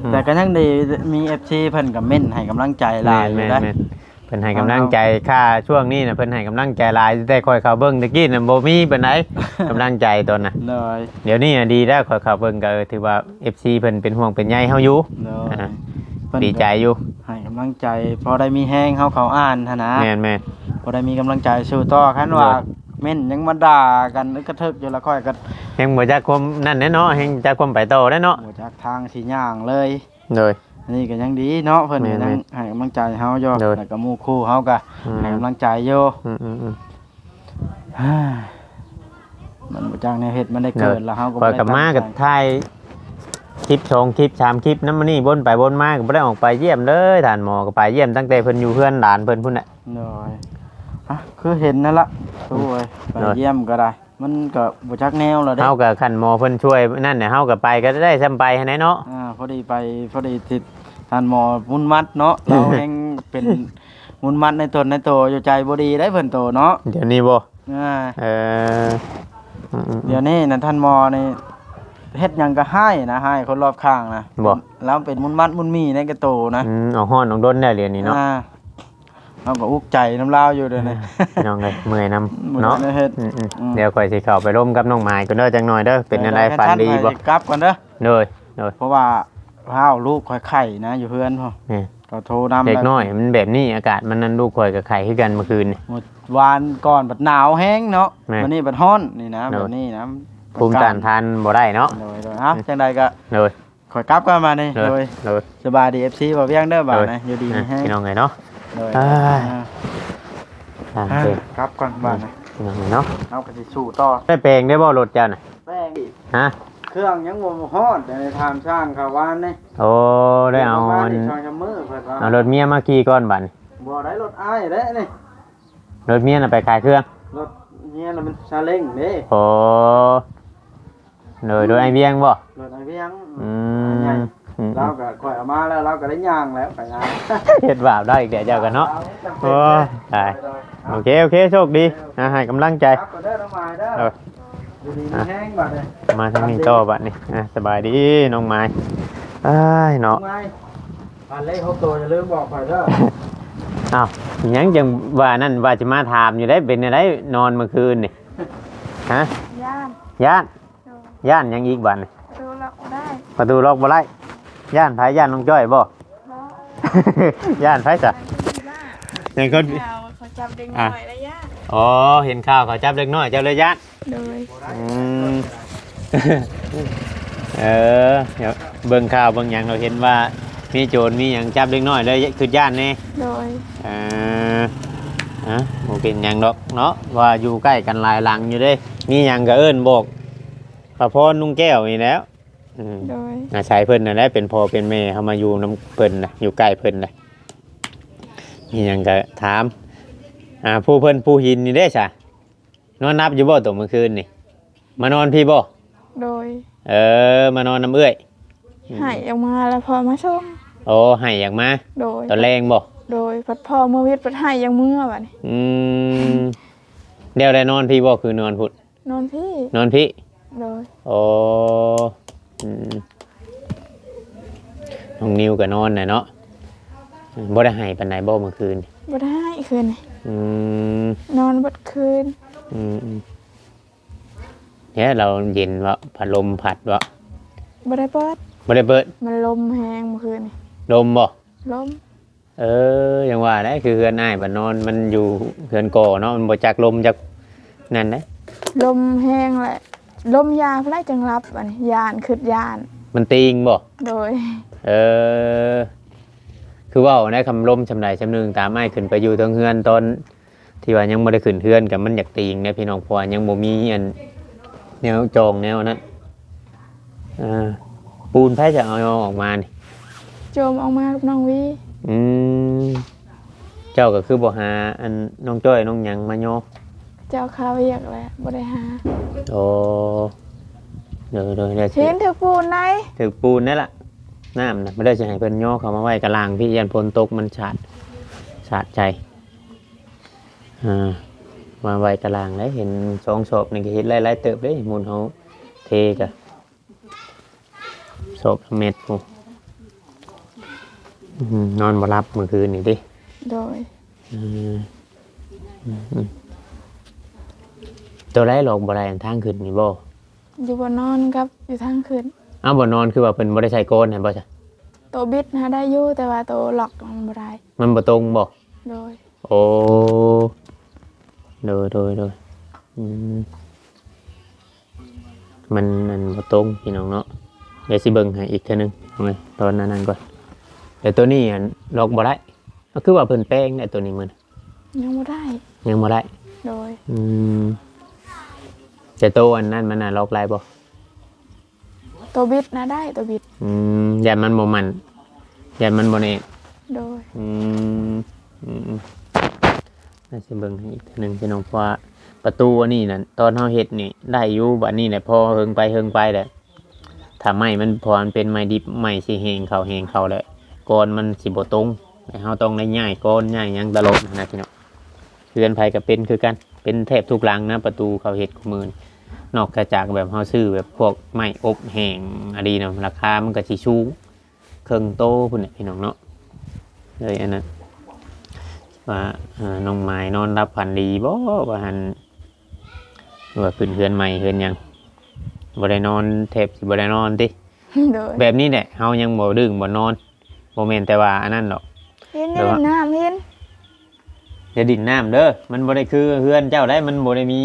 ອືມ ແຕ່ກໍຍັງດີ ມີເອັຟຊີເພິ່ນກໍເມັ້ນໃຫ້ກຳລັງໃຈຫຼາຍຢູ່ເດ້. ແມ່ນໆໆ ເພິ່ນໃຫ້ກຳລັງໃຈ ຄ່າຊ່ວງນີ້ນະ ເພິ່ນໃຫ້ກຳລັງໃຈຫຼາຍ ແຕ່ຂ້ອຍເຂົ້າເບິ່ງຕະກີ້ນະ ບໍ່ມີປານໃດ ກຳລັງໃຈຕອນນະ. ໂດຍ ດຽວນີ້ນະດີແລ້ວ ຂ້ອຍເຂົ້າເບິ່ງກໍຖືວ່າເອັຟຊີເພິ່ນເປັນຫ່ວງເປັນໃຍເຮົາຢູ່. ໂດຍ ອ່າ ເພິ່ນ ດີໃຈຢູ່ ໃຫ້ກຳລັງໃຈ ພໍໄດ້ມີແຮງເຮົາເຂົ້າອ່ານຫັ້ນນະ. ແມ່ນໆ ພໍໄດ້ມີກຳລັງໃຈສູ້ຕໍ່. ຄັນວ່າ ໂດຍ ເມັ້ນຍັງມາດ່າກັນ ກະເຖິກຢູ່ລະ ຂ້ອຍກໍຍັງບໍ່ຈັກຄວາມນັ້ນແຫຼະເນາະ ແຮງຈັກຄວາມໄປຕໍ່ໄດ້ເນາະ ບໍ່ຈັກທາງຊິຍ່າງເລີຍ. ໂດຍ ອັນນີ້ກໍຍັງດີເນາະ ເພິ່ນ ແມ່ນໆ ຍັງໃຫ້ກຳລັງໃຈເຮົາຢູ່. ໂດຍ ແລ້ວກໍໝູ່ຄູ່ເຮົາກໍ ອືມ ໃຫ້ກຳລັງໃຈຢູ່. ອືມໆໆ ມັນບໍ່ຈັກແນວເຮັດ ມັນໄດ້ເກີດ ໂດຍ ແລ້ວເຮົາກໍ ຂ້ອຍກໍມາ ບໍ່ໄດ້ຕັ້ງໃຈ ກໍຖ່າຍຄລິບສອງຄລິບສາມຄລິບນຳ ມື້ນີ້ວົນໄປວົນມາກໍບໍ່ໄດ້ອອກໄປຢ້ຽມເລີຍ. ທ່ານໝໍກໍໄປຢ້ຽມຕັ້ງແຕ່ເພິ່ນຢູ່ເຮືອນຫຼານເພິ່ນພຸ້ນແຫຼະ. ໂດຍ ອ່ະ ຄືເຫັນນັ້ນລະ ໂອ້ຍ ໄປ ໂດຍ ຢ້ຽມກໍໄດ້ ມັນກໍບໍ່ຈັກແນວແລ້ວເດ້. ເຮົາກໍຄັນໝໍເພິ່ນຊ່ວຍນັ້ນແຫຼະ ເຮົາກໍໄປກໍໄດ້ສ່ຳໄປຫັ້ນແຫຼະເນາະ. ອ່າ ພໍດີໄປ ພໍດີທີ່ທ່ານໝໍມຸນມັດເນາະ ລາວແຮງເປັນມຸນມັດໃນຕົນໃນໂຕຢູ່ ໃຈບໍ່ດີໄດ໋ເພິ່ນໂຕເນາະ. ດຽວນີ້ບໍ່? ອ່າ ເອີ ອືມໆໆ ດຽວນີ້ນະ ທ່ານໝໍນີ້ເຮັດຫຍັງກໍຮ້າຍນະ ຮ້າຍຄົນລອບຂ້າງນະ. ບໍ່? ລາວເປັນມຸນມັດມຸນມີໃນກະໂຕນະ. ອືມ ອອກຮ້ອນອອກດົນແລ້ວດຽວນີ້ເນາະ. ອ່າ ເຮົາກໍອຸກໃຈນຳລາວຢູ່ເດນີ້ ພີ່ນ້ອງເອີຍ ເມື່ອຍນຳເນາະ. ອືມໆ ດຽວຂ້ອຍຊິເຂົ້າໄປລົມກັບນ້ອງໝາຍກ່ອນເດີ ຈັກໜ່ອຍເດີ. ເປັນແນວໃດ ຝັນດີບໍ່? ກັບກ່ອນເດີ. ໂດຍໆ ເພາະວ່າ ອ້າວ ລູກຂ້ອຍໄຂ້ນະ ຢູ່ເຮືອນພຸ້ນ. ນີ້ ກໍໂທນຳ ເດັກນ້ອຍມັນແບບນີ້ ອາກາດມັນນັ້ນ ລູກຂ້ອຍກໍໄຂ້ຄືກັນເມື່ອຄືນນີ້. ວານກ່ອນບັດໜາວແຮງເນາະ ແມ່ນ ບັດນີ້ບັດຮ້ອນນີ້ນະ. ໂດຍ ແບບນີ້ນະ ພູມຕ້ານທານບໍ່ໄດ້ເນາະ. ໂດຍໆ ອ່ະ ຈັ່ງໃດກໍ ໂດຍ ຂ້ອຍກັບກ່ອນບາດນີ້. ໂດຍ ໂດຍ ໂດຍ ສະບາຍດີ ເອັຟຊີ ບໍ່ວຽງເດີບາດນີ້ ອ່ະ ຢູ່ດີມີແຮງ ພີ່ນ້ອງເອີຍເນາະ. ໂດຍ ອ່າ ອ່າ ອ່າ ກັບກ່ອນບາດນີ້ ພີ່ນ້ອງເອີຍເນາະ. ເຮົາກໍຊິສູ້ຕໍ່. ໄດ້ແປງໄດ້ບໍ່ລົດເຈົ້ານະ? ແປງອີກ ຮະ? ເຄື່ອງຍັງບໍ່ຮອດ ໄດ້ຖາມຊ່າງເຂົາວານນີ້. ໂອ້ ໄດ້ເອົາ ເອົາລົດເມຍມາຂີ່ກ່ອນບາດນີ້. ບໍ່ໄດ້ ລົດອ້າຍແຫຼະນີ້ ລົດເມຍນະໄປຂາຍເຄື່ອງ ລົດເມຍນະມັນຊາເລັງເດ້ ໂອ້ ໂດຍ ໂດຍ ອ້າຍວຽງບໍ່ ລົດອ້າຍວຽງ ອືມ ລາວກໍຂ້ອຍເອົາມາແລ້ວ ລາວກໍໄດ້ຍ່າງແລ້ວໄປນາ ເຮັດບາບໄດ້ອີກແລ້ວເຈົ້າກໍເນາະ ໂອ້ຍ ຕາຍ ໂອເຄ ໂອເຄ ໂຊກດີ ອ່າ ໃຫ້ກຳລັງໃຈ ເອີ ຢູ່ດີມີແຮງບາດນີ້ ມາທາງນີ້ຕໍ່ບາດນີ້ ອ່າ ສະບາຍດີນ້ອງມາຍ ອ້າຍເນາະ ນ້ອງມາຍ ອັນເລກຫົກໂຕຢ່າລືມບອກຂ້ອຍເດີ ອ້າວ ຫຍັງຈັ່ງວ່ານັ້ນ ວ່າຊິມາຖາມຢູ່ເດ້ ເປັນແນວໃດນອນມື້ຄືນນີ້ ຮະ ຢ້ານ ຢ້ານ ໂດຍ ຢ້ານຫຍັງອີກບາດນີ້ ປະຕູລັອກບໍ່ໄດ້ ປະຕູລັອກບໍ່ໄດ້ ຢ້ານໃຜ ຢ້ານນ້ອງຈ້ອຍບໍ່ ບໍ່ ຢ້ານໃຜຊະ ຢ້ານຄົນ ເຫັນຂ່າວເຂົາຈັບເດັກນ້ອຍແລ້ວຢ້ານ ອໍ ເຫັນຂ່າວເຂົາຈັບເດັກນ້ອຍ ເຈົ້າເລີຍຢ້ານ ໂດຍ ອືມ ເອີ ເບິ່ງຂ່າວເບິ່ງຫຍັງ ເຮົາເຫັນວ່າມີໂຈນມີຫຍັງຈັບເດັກນ້ອຍ ເລີຍຄຶດຢ້ານແດ່ ໂດຍ ເອີ ອະ ບໍ່ເປັນຫຍັງດອກເນາະ ວ່າຢູ່ໃກ້ກັນຫຼາຍຫຼັງຢູ່ເດ້ ມີຫຍັງກໍເອີ້ນບອກ ປະພອນລຸງແກ້ວນີ້ແຫຼ້ວ ອືມ ໂດຍ ອາໄສເພິ່ນນັ້ນແຫຼະ ເປັນພໍ່ເປັນແມ່ ເຮົາມາຢູ່ນຳເພິ່ນນະ ຢູ່ໃກ້ເພິ່ນນະ ມີຫຍັງກໍຖາມ ອ່າ ຜູ້ເພິ່ນ ຜູ້ຫີນນີ້ເດ້ຊະ ນອນຫຼັບຢູ່ບໍ່ຕົວມື້ຄືນນີ້ ມານອນພີ້ບໍ່ ໂດຍ ເອີ ມານອນນຳເອື້ອຍ ໃຫ້ອອກມາແລ້ວພໍ່ມາສົ່ງ ໂອ້ ໃຫ້ອອກມາ ໂດຍ ຕອນແລງບໍ່ ໂດຍ ພັດພໍ່ເມືອຫວຽກ ພັດໃຫ້ຢາກເມືອບາດນີ້ ອືມ ແລ້ວໄດ້ນອນພີ້ບໍ່ ຄືນອນພຸ້ນ ນອນພີ້ ນອນພີ້ ໂດຍ ໂອ້ ອືມ ນ້ອງນິວກໍນອນແຫຼະເນາະ ບໍ່ໄດ້ໄຫ້ປານໃດບໍ່ມື້ຄືນ ບໍ່ໄດ້ໄຫ້ຄືນນີ້ ອືມ ນອນເບິດຄືນ ອືມ ແທ້ ລາວເຢັນເບາະ ພັດລົມພັດເບາະ ບໍ່ໄດ້ເປີດ ບໍ່ໄດ້ເປີດ ມັນລົມແຮງມື້ຄືນນີ້ ລົມບໍ່ ລົມ ເອີ ຍັງວ່າແຫຼະ ຄືເຮືອນອ້າຍບັດນອນ ມັນຢູ່ເຮືອນກໍເນາະ ມັນບໍ່ຈັກລົມຈັກນັ້ນເດ້ ລົມແຮງແຫຼະ ລົມຢາພຸ້ນແຫຼະຈັ່ງຫຼັບ ອັນນີ້ຢ້ານ ຄຶດຢ້ານ ມັນຕີງບໍ່ ໂດຍ ເອີ ຄືເວົ້າໄດ໋ ຄຳລົມຊ່ຳໃດຊ່ຳໜຶ່ງ ຕາມອ້າຍຂຶ້ນໄປຢູ່ເທິງເຮືອນຕອນ ທີ່ວ່າຍັງບໍ່ໄດ້ຂຶ້ນເຮືອນກໍມັນຢາກຕີງເດ້ພີ່ນ້ອງ ເພາະວ່າຍັງບໍ່ມີອັນແນວຈອງແນວອັນນັ້ນ ອ່າ ປູນໃຜຈະເອົາອອກມານີ້ ໂຈມອອກມາກັບນ້ອງວີ ອືມ ເຈົ້າກໍຄືບໍ່ຫາອັນນ້ອງຈ້ອຍນ້ອງຫຍັງມາຍໍ ເຈົ້າຄາວຽກແຫຼະ ບໍ່ໄດ້ຫາ ໂອ້ ໂດຍໆ ເຫັນຖືກປູນໃດ໋ ຖືກປູນໃດລະ ນ້ຳນະ ບໍ່ໄດ້ຊິໃຫ້ເພິ່ນຍໍເຂົ້າມາໄວ້ກະລາງພີ້ ຢ້ານຝົນຕົກມັນສາດ ສາດໃສ່ ອ່າ ມາໄວ້ຕາລ່າງໄດ້ ເຫັນສອງສອບນີ້ກໍເຮັດໄດ້ຫຼາຍເຕີບເດ້ ມູນເຮົາເທກະສອບລະແມັດພຸ້ນ ອືມ ນອນບໍ່ຫຼັບມື້ຄືນນີ້ຕິ ໂດຍ ອືມ ອືມ ໂຕໃດລອກບໍ່ໄດ້ ທາງຂຶ້ນນີ້ບໍ່? ຢູ່ບ່ອນນອນກັບຢູ່ທາງຂຶ້ນ ອ້າວ ບ່ອນນອນຄືວ່າເພິ່ນບໍ່ໄດ້ໃສ່ກອນໃຫ້ບໍ່ຊະ? ໂຕບິດຫາໄດ້ຢູ່ ແຕ່ວ່າໂຕລັອກມັນບໍ່ໄດ້ ມັນບໍ່ຕົງບໍ່? ໂດຍ ໂອ້ ໂດຍ ໂດຍ ໂດຍ ອືມ ມັນ ມັນບໍ່ຕົງພີ່ນ້ອງເນາະ ດຽວຊິເບິ່ງໃຫ້ອີກເທື່ອໜຶ່ງ ເອົາໄວ້ຕອນນັ້ນນັ້ນກ່ອນ ແຕ່ໂຕນີ້ ອັນ ລັອກບໍ່ໄດ້ ກໍຄືວ່າເພິ່ນແປງແລ້ວໂຕນີ້ມື້ ຍັງບໍ່ໄດ້ ຍັງບໍ່ໄດ້ ໂດຍ ອືມ ແຕ່ໂຕອັນນັ້ນມັນນະ ລັອກໄດ້ບໍ່? ໂຕບິດນະໄດ້ ໂຕບິດ ອືມ ຢ້ານມັນບໍ່ໝັ້ນ ຢ້ານມັນບໍ່ແໜ້ນ ໂດຍ ອືມ ອືມ ອືມ ດຽວຊິເບິ່ງໃຫ້ອີກເທື່ອໜຶ່ງພີ່ນ້ອງ ເພາະວ່າປະຕູອັນນີ້ນັ້ນ ຕອນເຮົາເຮັດນີ້ໄດ້ຢູ່ ບາດນີ້ແຫຼະ ພໍເຫິງໄປເຫິງໄປແຫຼະ ຖ້າໄມ້ມັນ ເພາະວ່າມັນເປັນໄມ້ດິບ ໄມ້ຊິແຫ້ງເຂົ້າ ແຫ້ງເຂົ້າແຫຼະ ກອນມັນຊິບໍ່ຕົງ ແລະເຮົາຕ້ອງໄດ້ຍ້າຍກອນຍ້າຍຫຍັງຕະຫຼອດຫັ້ນນະພີ່ນ້ອງ ເຮືອນໃຜກໍເປັນຄືກັນ ເປັນແທບທຸກຫຼັງນະ ປະຕູເຂົາເຮັດຄູ່ມື້ນີ້ ນອກຈາກແບບເຮົາຊື້ແບບພວກໄມ້ອົບແຫ້ງອະດີນະ ລາຄາມັນກໍຊິສູງເຄິ່ງໂຕພຸ້ນແຫຼະພີ່ນ້ອງເນາະ ເລີຍອັນນັ້ນ ວ່າ ເອີ ນ້ອງໝາຍນອນຫຼັບຝັນດີບໍ່ ວ່າຫັ້ນ ວ່າຂຶ້ນເຮືອນໃໝ່ເຮືອນຫຍັງ ບໍ່ໄດ້ນອນ ແທບຊິບໍ່ໄດ້ນອນຕິ? ໂດຍ ແບບນີ້ແຫຼະ ເຮົາຍັງບໍ່ດຶງບໍ່ນອນ ບໍ່ແມ່ນແຕ່ວ່າອັນນັ້ນດອກ ເຫັນ ແບບວ່າ ເຫັນນ້ຳ ເຫັນ ຢ່າດິນນ້ຳເດີ ມັນບໍ່ໄດ້ຄືເຮືອນເຈົ້າໄດ໋ ມັນບໍ່ໄດ້ມີ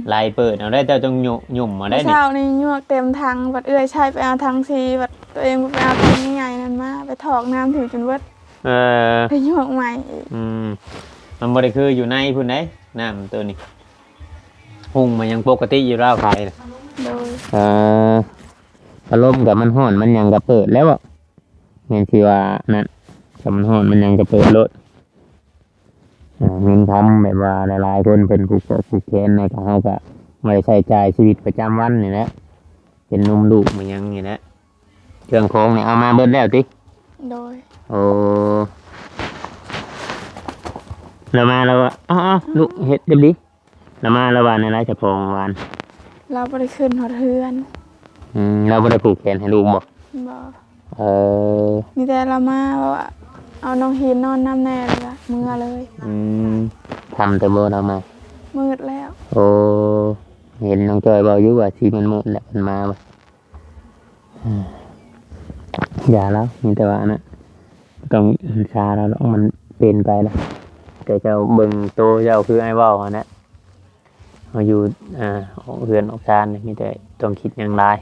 ໄຫຼເປີດເອົາໄດ໋ ເຈົ້າຕ້ອງຫຍຸ ຫຍຸ່ມເອົາໄດ໋ນີ້ ເຊົ້ານີ້ຍວກເຕັມຖັງ ບັດເອື້ອຍໃຊ້ໄປເອົາຖັງສີ່ ບັດໂຕເອງໄປເອົາຖັງໃຫຍ່ໆນັ້ນມາ ໄປຖອກນ້ຳຖິ້ມຈົນເບິດ ເອີ ໄປຍວກໃໝ່ອີກ ອືມ ມັນບໍ່ໄດ້ຄືຢູ່ໃນພຸ້ນເດ້ ນ້ຳໂຕນີ້ ຮຸ່ງມາຍັງປົກກະຕິຢູ່ລາວຂາຍນະ ໂດຍ ເອີ ພັດລົມກໍມັນຮ້ອນມັນຫຍັງກໍເປີດແລ້ວ ແມ່ນຊິວ່ານັ້ນ ຖ້າມັນຮ້ອນມັນຫຍັງກໍເປີດໂລດ ອ່າ ເງິນຄຳແບບວ່າຫຼາຍໆຄົນເພິ່ນຜູກແຂນ ຜູກແຂນ ແລ້ວກໍເຮົາກໍໄວ້ໃຊ້ຈ່າຍຊີວິດປະຈຳວັນນີ້ແຫຼະ ເປັນນົມລູກ ແມ່ນຫຍັງນີ້ແຫຼະ. ເຄື່ອງຂອງນີ້ເອົາມາເບິດແລ້ວຕິ? ໂດຍ. ໂອ້ ລາວມາລາວວ່າ ອ້າວໆ ລູກເຮັດເດັບດີ. ລາວມາລາວວ່າແນວໃດ ສະພອງວານ? ລາວບໍ່ໄດ້ຂຶ້ນຮອດເຮືອນ. ອືມ ລາວບໍ່ໄດ້ຜູກແຂນໃຫ້ລູກບໍ່? ບໍ່. ເອີ ມີແຕ່ລາວມາວ່າເອົານ້ອງຫີນນອນນຳແດ່ ແລ້ວກໍເມືອເລີຍ. ອືມ ຄ່ຳແຕ່ບໍ່ລາວມາ? ມືດແລ້ວ. ໂອ້ ເຫັນນ້ອງຈ້ອຍເວົ້າຢູ່ວ່າຊິມືດໆແລ້ວເພິ່ນມາວ່າ. ຢ່າລາວ ມີແຕ່ວ່າອັນນັ້ນ ຕ້ອງອິດສາລາວດອກ ມັນເປັນໄປແລ້ວ. ແຕ່ເຈົ້າເບິ່ງໂຕເຈົ້າ ຄືອ້າຍເວົ້າຫັ້ນແຫຼະ ເຮົາຢູ່ ອ່າ ອອກເຮືອນອອກຊານ ມີແຕ່ຕ້ອງຄິດຫຍັງຫຼາຍ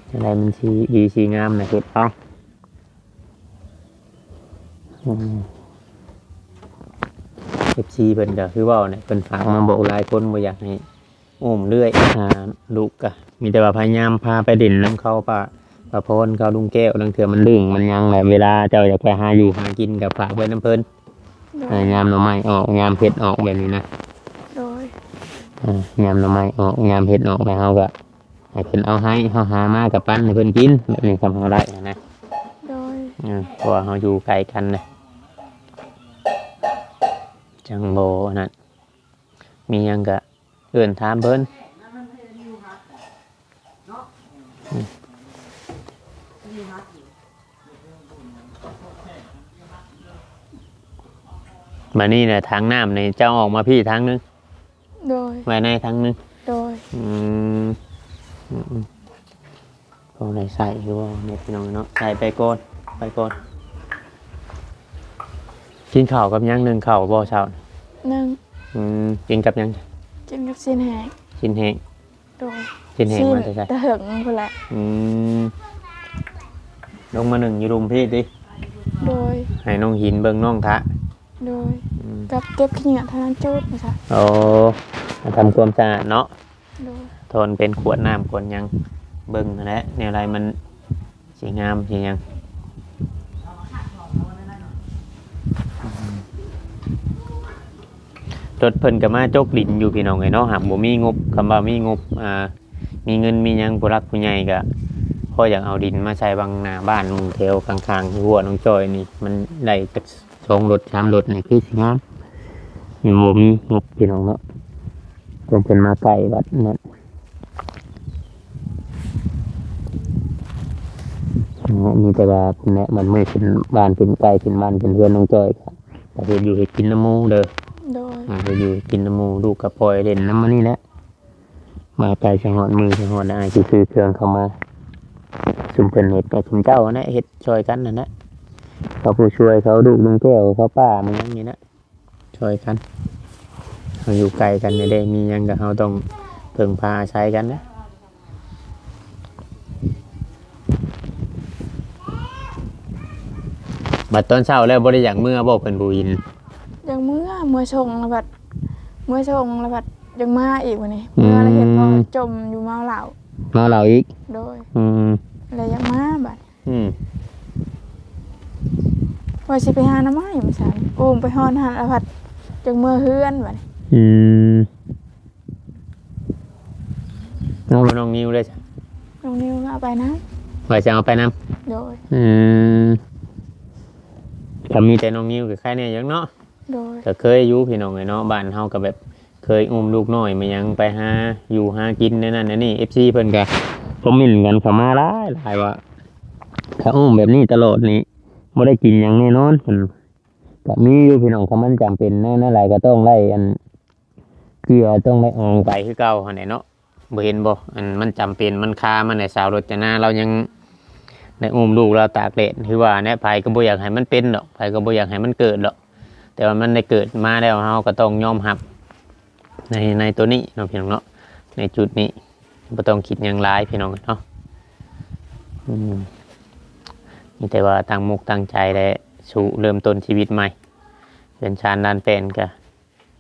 ຈັ່ງໃດມັນຊິດີຊິງາມນະ ເຮັດເອົາ. ອືມ ເອັຟຊີເພິ່ນກໍຄືເວົ້າແຫຼະ ເພິ່ນຝາກມາບອກຫຼາຍຄົນ ບໍ່ຢາກໃຫ້ ອຸ້ມເລື້ອຍ ຫາລູກກະມີແຕ່ວ່າພະຍາຍາມພາໄປຫຼິ້ນນຳເຂົາ ປ້າ ປ້າພອນເຂົາ ລຸງແກ້ວ ລາງເທື່ອມັນດຶ້ງມັນຫຍັງແຫຼະ ເວລາເຈົ້າຢາກໄປຫາຢູ່ຫາກິນກະຝາກໄວ້ນຳເພິ່ນ. ໂດຍ. ເອີ ຍາມໜໍ່ໄມ້ອອກ ຍາມເຫັດອອກແບບນີ້ນະ. ໂດຍ. ເອີ ຍາມໜໍ່ໄມ້ອອກ ຍາມເຫັດອອກແລ້ວ ເຮົາກະໃຫ້ເພິ່ນເອົາໃຫ້ ເຮົາຫາມາກະປັນໃຫ້ເພິ່ນກິນ ແບບນີ້ ຄຳເຮົາໄດ້ຫັ້ນນະ. ໂດຍ. ເອີ ເພາະວ່າເຮົາຢູ່ໄກກັນນະ ຈັ່ງບໍ່ອັນນັ້ນ. ມີຫຍັງກະເອີ້ນຖາມເພິ່ນ. ບາດນີ້ນະ ຖັງນ້ຳນີ້ເຈົ້າເອົາອອກມາພີ້ຖັງໜຶ່ງ. ໂດຍ. ໄວ້ໃນຖັງໜຶ່ງ. ໂດຍ. ອືມ ອືມໆ. ພໍໄດ້ໃຊ້ຢູ່ບໍ່ເນາະ ພີ່ນ້ອງເນາະ ໃສ່ໄປກ່ອນ ໄປກ່ອນ. ກິນເຂົ້າກັບຫຍັງ? ໜຶ້ງເຂົ້າບໍ່ເຊົ້າ? ໜຶ້ງ. ອືມ ກິນກັບຫຍັງ? ກິນກັບຊີ້ນແຫ້ງ. ຊີ້ນແຫ້ງ. ໂດຍ. ຊີ້ນແຫ້ງ ຊີ້ນ ມາແຕ່ໃສ? ແຕ່ເຖິງພຸ້ນແຫຼະ. ອືມ ລົງມາໜຶ້ງຢູ່ລຸ່ມພີ້ຕິ? ໂດຍ. ໃຫ້ນ້ອງຫີນເບິ່ງນ້ອງທະ. ໂດຍ. ອືມ ກັບເກັບຂີ້ເຫຍື້ອທະນານຈູດວ່າຊັ້ນ. ໂອ້ ມາທຳຄວາມສະອາດເນາະ. ໂດຍ. ຖອນເປັນຂວດນ້ຳຂວດຫຍັງ ເບິ່ງຫັ້ນແຫຼະ ແນວໃດມັນຊິງາມຊິຫຍັງ. ລົດເພິ່ນກໍມາຈົກດິນຢູ່ ພີ່ນ້ອງເອີຍເນາະ ຫາກບໍ່ມີງົບ. ຄຳວ່າມີງົບ ອ່າ ມີເງິນມີຫຍັງ ຜູ້ຫຼັກຜູ້ໃຫຍ່ກໍພໍຢາກເອົາດິນມາໃສ່ບັງໜ້າບ້ານໝູ່ແຖວຂ້າງໆ ທີ່ຫົວນ້ອງຈ້ອຍນີ້ ມັນໄດ້ຈັກ ສອງລົດສາມລົດນີ້ຄືຊິງາມ. ຍັງບໍ່ມີງົບ ພີ່ນ້ອງເນາະ ຕ້ອງເພິ່ນມາໃກ້ວັດນັ້ນ. ເນາະ ມີແຕ່ວ່າພຸ້ນແຫຼະ ມັນມື້ຂຶ້ນບ້ານຂຶ້ນໄກ ຂຶ້ນບ້ານຂຶ້ນເຮືອນນ້ອງຈ້ອຍ ກໍເຮັດຢູ່ເຮັດກິນນຳໝູ່ເດີ. ໂດຍ. ອາ ເຮັດຢູ່ເຮັດກິນນຳໝູ່ ລູກກໍປ່ອຍຫຼິ້ນນຳມື້ນີ້ແຫຼະ. ມາໄກສະຮອດມື້ສະຮອດອາຍຊິຊື້ເຄື່ອງເຂົ້າມາ ຊຸມເພິ່ນເຮັດກໍຊຸມເຈົ້າຫັ້ນແຫຼະ ເຮັດຊ່ອຍກັນຫັ້ນແຫຼະ. ເຂົາຜູ້ຊ່ວຍເຂົາ ລູກລຸງແກ້ວເຂົາ ປ້າມັນຫຍັງນີ້ນະ ຊ່ອຍກັນ. ເຮົາຢູ່ໃກ້ກັນນີ້ເດ້ ມີຫຍັງກໍເຮົາຕ້ອງເພິ່ງພາອາໄສກັນນະ. ບັດຕອນເຊົ້າແລ້ວບໍ່ໄດ້ຢາກເມືອບໍ່ ເພິ່ນຜູ້ຍິນ? ຢາກເມືອ ເມືອສົ່ງແລ້ວບັດ ເມືອສົ່ງແລ້ວບັດຢາກມາອີກບັດນີ້. ອືມ ເມືອແລ້ວເຫັນວ່າຈົມຢູ່ເມົາເຫຼົ້າ. ເມົາເຫຼົ້າອີກ? ໂດຍ. ອືມ ແລ້ວຢາກມາບັດ. ອືມ ວ່າຊິໄປຫາໜໍ່ໄມ້ວ່າຊັ້ນ ອູ້ມໄປຮອດຫັ້ນແລ້ວພັດ ຈັ່ງເມືອເຮືອນບັດນີ້. ອືມ ນ້ອງ ນ້ອງນິວເດ້? ນ້ອງນິວກໍເອົາໄປນຳ. ວ່າຈະເອົາໄປນຳ? ໂດຍ. ອືມ ຖ້າມີແຕ່ນ້ອງນິວກໍໄຄແດ່ຢູ່ເນາະ. ໂດຍ. ກໍເຄີຍຢູ່ພີ່ນ້ອງເອີຍເນາະ ບ້ານເຮົາກໍແບບເຄີຍອຸ້ມລູກນ້ອຍມາຫຍັງ ໄປຫາຢູ່ຫາກິນແນວນັ້ນແນວນີ້. ເອັຟຊີເພິ່ນກໍຄອມເມັນກັນເຂົ້າມາຫຼາຍຫຼາຍວ່າ ຖ້າອຸ້ມແບບນີ້ຕະຫຼອດນີ້ ບໍ່ໄດ້ກິນຫຍັງແນ່ນອນ. ເພິ່ນກໍມີຢູ່ພີ່ນ້ອງ ຄັນມັນຈຳເປັນແນວນັ້ນຫຼາຍ ກໍຕ້ອງໄດ້ອັນ ເກືອ ຕ້ອງໄດ້ອອງໄປຄືເກົ່າຫັ້ນແຫຼະເນາະ. ບໍ່ເຫັນບໍ່ ອັນມັນຈຳເປັນ ມັນຄາມາແດ່. ສາວລົດຈະນາລາວຍັງໄດ້ອຸ້ມລູກລາວຕາກແດດ ຄືວ່າແຫຼະ ໃຜກໍບໍ່ຢາກໃຫ້ມັນເປັນດອກ ໃຜກໍບໍ່ຢາກໃຫ້ມັນເກີດດອກ. ແຕ່ວ່າມັນໄດ້ເກີດມາແລ້ວ ເຮົາກໍຕ້ອງຍອມຮັບໃນ ໃນໂຕນີ້ເນາະ ພີ່ນ້ອງເນາະ. ໃນຈຸດນີ້ບໍ່ຕ້ອງຄິດຫຍັງຫຼາຍ ພີ່ນ້ອງເນາະ. ອືມ ມີແຕ່ວ່າຕັ້ງມົກຕັ້ງໃຈ ແລະ ສູ້ເລີ່ມຕົ້ນຊີວິດໃໝ່. ເຮືອນຊານລານແປ້ນກໍ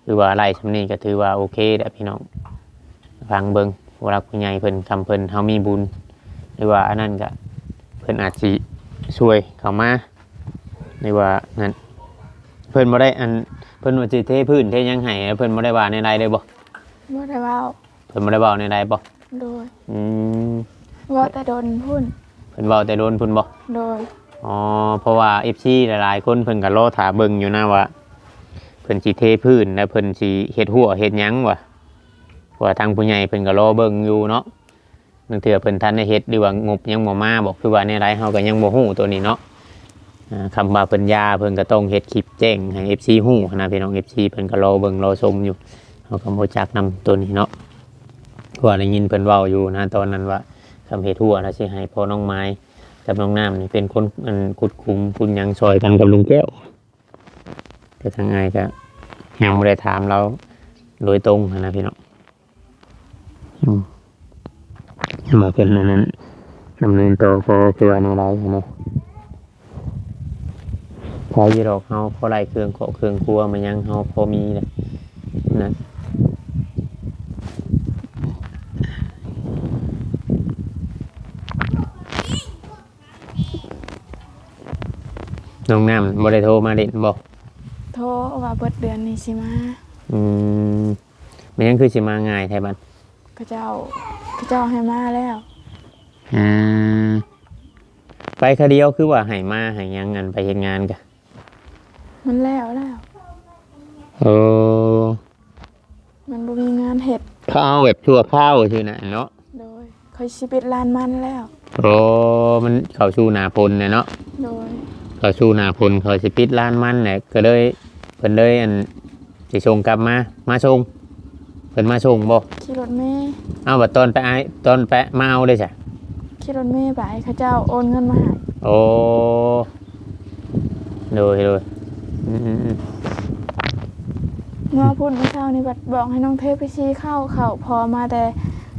ຖືວ່າໄລ່ຊ່ຳນີ້ກໍຖືວ່າໂອເຄແຫຼະພີ່ນ້ອງ. ຟັງເບິ່ງຜູ້ຫຼັກຜູ້ໃຫຍ່ເພິ່ນ ຄຳເພິ່ນ ເຮົາມີບຸນ ຫຼືວ່າອັນນັ້ນກໍ ເພິ່ນອາດຊິຊ່ວຍເຂົ້າມາ ຫຼືວ່ານັ້ນ. ເພິ່ນບໍ່ໄດ້ ອັນ ເພິ່ນວ່າຊິເທພື້ນເທຫຍັງໃຫ້ ເພິ່ນບໍ່ໄດ້ວ່າແນວໃດເລີຍບໍ່? ບໍ່ໄດ້ເວົ້າ. ເພິ່ນບໍ່ໄດ້ເວົ້າແນວໃດບໍ່? ໂດຍ. ອືມ ເວົ້າແຕ່ດົນພຸ້ນ. ເພິ່ນເວົ້າແຕ່ດົນພຸ້ນບໍ່? ໂດຍ. ອໍ ເພາະວ່າເອັຟຊີຫຼາຍໆຄົນເພິ່ນກໍລໍຖ້າເບິ່ງຢູ່ນະວ່າ ເພິ່ນຊິເທພື້ນ ແລ້ວເພິ່ນຊິເຮັດຮົ້ວເຮັດຫຍັງວ່າ ເພາະວ່າທາງຜູ້ໃຫຍ່ເພິ່ນກໍລໍເບິ່ງຢູ່ເນາະ. ບາງເທື່ອເພິ່ນທັນໄດ້ເຮັດ ຫຼືວ່າງົບຍັງບໍ່ມາບໍ ຄືວ່າແນວໃດ ເຮົາກໍຍັງບໍ່ຮູ້ໂຕນີ້ເນາະ. ອ່າ ຄຳວ່າເພິ່ນຢ່າ ເພິ່ນກໍຕ້ອງເຮັດຄລິບແຈ້ງໃຫ້ເອັຟຊີຮູ້ຫັ້ນນະພີ່ນ້ອງ. ເອັຟຊີເພິ່ນກໍລໍເບິ່ງລໍຊົມຢູ່ ເຮົາກໍບໍ່ຈັກນຳໂຕນີ້ເນາະ. ເພາະວ່າໄດ້ຍິນເພິ່ນເວົ້າຢູ່ນະຕອນນັ້ນວ່າ ຄຳເຮັດຮົ້ວລະຊິໃຫ້ພໍ່ນ້ອງມາຍກັບນ້ອງນ້ຳນີ້ເປັນຄົນ ອັນ ຂຸດຂຸມຂຸດຫຍັງຊ່ອຍກັນກັບລຸງແກ້ວ. ແຕ່ທາງອ້າຍກໍຍັງບໍ່ໄດ້ຖາມລາວໂດຍຕົງຫັ້ນນະພີ່ນ້ອງ. ອືມ ວ່າເພິ່ນອັນນັ້ນ ດຳເນີນຕໍ່ ກໍຄືວ່າແນວໃດຫັ້ນນະ. ພໍຢູ່ດອກ ເຮົາພໍໄດ້ເຄື່ອງເຄາະເຄື່ອງຄົວມາຫຍັງ ເຮົາພໍມີແຫຼະນະ. ນ້ອງນ້ຳບໍ່ໄດ້ໂທມາຫຼິ້ນບໍ່? ໂທວ່າເບິດເດືອນນີ້ຊິມາ. ອືມ ແມ່ນຫຍັງຄືຊິມາງ່າຍແທ້ບັດ? ເຂົາເຈົ້າ ເຂົາເຈົ້າໃຫ້ມາແລ້ວ. ອືມ ໄປຄາວດຽວ ຄືວ່າໃຫ້ມາໃຫ້ຫຍັງ ອັນໄປເຮັດງານກະ ມັນແລ້ວແລ້ວ. ໂອ້ ມັນບໍ່ມີງານເຮັດ. ເຂົາເອົາແບບຊົ່ວຄາວຊື່ນະເນາະ. ໂດຍ. ຂ້ອຍຊິປິດຮ້ານມັນແລ້ວ. ໂອ້ ມັນເຂົ້າສູ່ໜ້າຝົນແລ້ວເນາະ. ໂດຍ. ເຂົ້າສູ່ໜ້າຝົນ ຂ້ອຍຊິປິດຮ້ານມັນແຫຼະ ກໍເລີຍ ເພິ່ນເລີຍ ອັນ ຊິສົ່ງກັບມາ ມາສົ່ງ ເພິ່ນມາສົ່ງບໍ່? ຂີ່ລົດເມ. ເອົ້າ ບັດຕອນໄປ ອ້າຍ ຕອນໄປມາເອົາເດ້ຊະ? ຂີ່ລົດເມໄປ ເຂົາເຈົ້າໂອນເງິນມາໃຫ້. ໂອ້ ໂດຍ ໂດຍ. ອືມ ອືມ ອືມ. ເມື່ອພຸ້ນ ມື້ເຊົ້ານີ້ບັດບອກໃຫ້ນ້ອງເທໄປຊີເຂົ້າ ເຂົ້າພໍມາແຕ່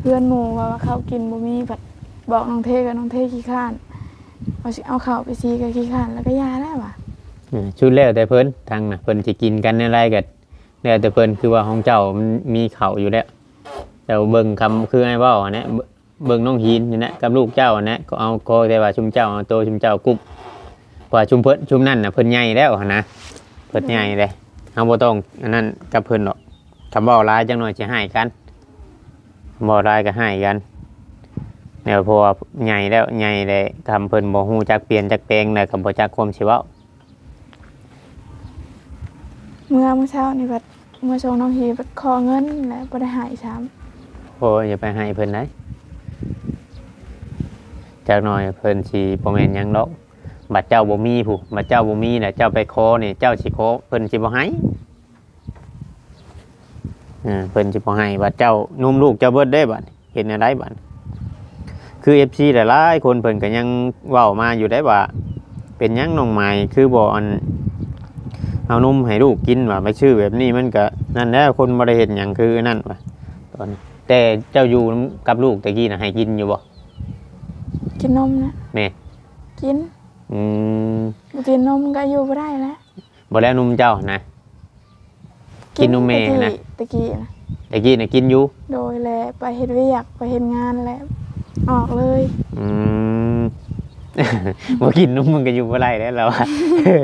ເຮືອນໝູ່ ວ່າເຂົ້າກິນບໍ່ມີ ບັດບອກນ້ອງເທ ກໍນ້ອງເທຂີ້ຄ້ານ ວ່າຊິເອົາເຂົ້າໄປຊີກໍຂີ້ຄ້ານ ແລ້ວກໍຢ່າແລ້ວວ່າ. ອືມ ສຸດແລ້ວແຕ່ເພິ່ນ ທັງນະ ເພິ່ນຊິກິນກັນແນວໃດກໍແລ້ວແຕ່ເພິ່ນ. ຄືວ່າຂອງເຈົ້າມັນມີເຂົ້າຢູ່ແລ້ວ ເຈົ້າເບິ່ງຄຳ ຄືອ້າຍເວົ້າຫັ້ນແຫຼະ ເບິ່ງ ເບິ່ງນ້ອງຫີນນີ້ແຫຼະ ກັບລູກເຈົ້າຫັ້ນແຫຼະ ກໍເອົາ ຂໍແຕ່ວ່າຊຸມເຈົ້າເອົາໂຕຊຸມເຈົ້າກຸ້ມ ເພາະວ່າຊຸມເພິ່ນ ຊຸມນັ້ນນະ ເພິ່ນໃຫຍ່ແລ້ວຫັ້ນນະ ເພິ່ນໃຫຍ່ເດ້. ເຮົາບໍ່ຕ້ອງອັນນັ້ນກັບເພິ່ນດອກ ຄຳເວົ້າຫຼາຍຈັກໜ້ອຍຊິຮ້າຍກັນ ເວົ້າຫຼາຍກໍຮ້າຍກັນແລ້ວ ເພາະວ່າໃຫຍ່ແລ້ວ ໃຫຍ່ແລ້ວ ຄຳເພິ່ນບໍ່ຮູ້ຈັກປ່ຽນຈັກແປງແລ້ວ ກໍບໍ່ຈັກຄວາມຊິເວົ້າ. ເມື່ອ ມື້ເຊົ້ານີ້ບັດ ເມື່ອສົ່ງນ້ອງຮີບັດຂໍເງິນແລ້ວບໍ່ໄດ້ໃຫ້ຊ້ຳ. ໂອ້ຍ ຢ່າໄປໃຫ້ເພິ່ນໄດ໋ ຈັກໜ້ອຍເພິ່ນຊິບໍ່ແມ່ນຫຍັງດອກ. ບັດເຈົ້າບໍ່ມີພຸ້ນ ບັດເຈົ້າບໍ່ມີແລ້ວເຈົ້າໄປຂໍນີ້ ເຈົ້າຊິຂໍ ເພິ່ນຊິບໍ່ໃຫ້. ເອີ ເພິ່ນຊິບໍ່ໃຫ້ ບັດເຈົ້າ ນົມລູກເຈົ້າເບິດເດ້ບັດ ເຮັດແນວໃດບັດ? ຄືເອັຟຊີຫຼາຍໆຄົນເພິ່ນກໍຍັງເວົ້າມາຢູ່ໄດ໋ວ່າ ເປັນຫຍັງນ້ອງໝາຍຄືບໍ່ ອັນ ເອົານົມໃຫ້ລູກກິນວ່າ ໄປຊື້ແບບນີ້ມັນກໍນັ້ນແຫຼະ ຄົນບໍ່ໄດ້ເຮັດຫຍັງຄືນັ້ນວ່າ. ຕອນ ແຕ່ເຈົ້າຢູ່ນຳກັບລູກແຕ່ກີ້ນະ ໃຫ້ກິນຢູ່ບໍ່? ກິນນົມນະ. ແມ່ນ ກິນ. ອືມ ບໍ່ກິນນົມກໍຢູ່ບໍ່ໄດ້ແຫຼະ. ບໍ່ແລ້ວນົມເຈົ້ານະ ກິນນົມແມ່ນະ ແຕ່ກີ້ນະ. ແຕ່ກີ້ນະກິນຢູ່. ໂດຍ ແລະໄປເຮັດວຽກ ໄປເຮັດງານແລ້ວອອກເລີຍ. ອືມ ບໍ່ກິນນົມມັນກໍຢູ່ບໍ່ໄດ້ແລ້ວລາວວ່າ. ເອີ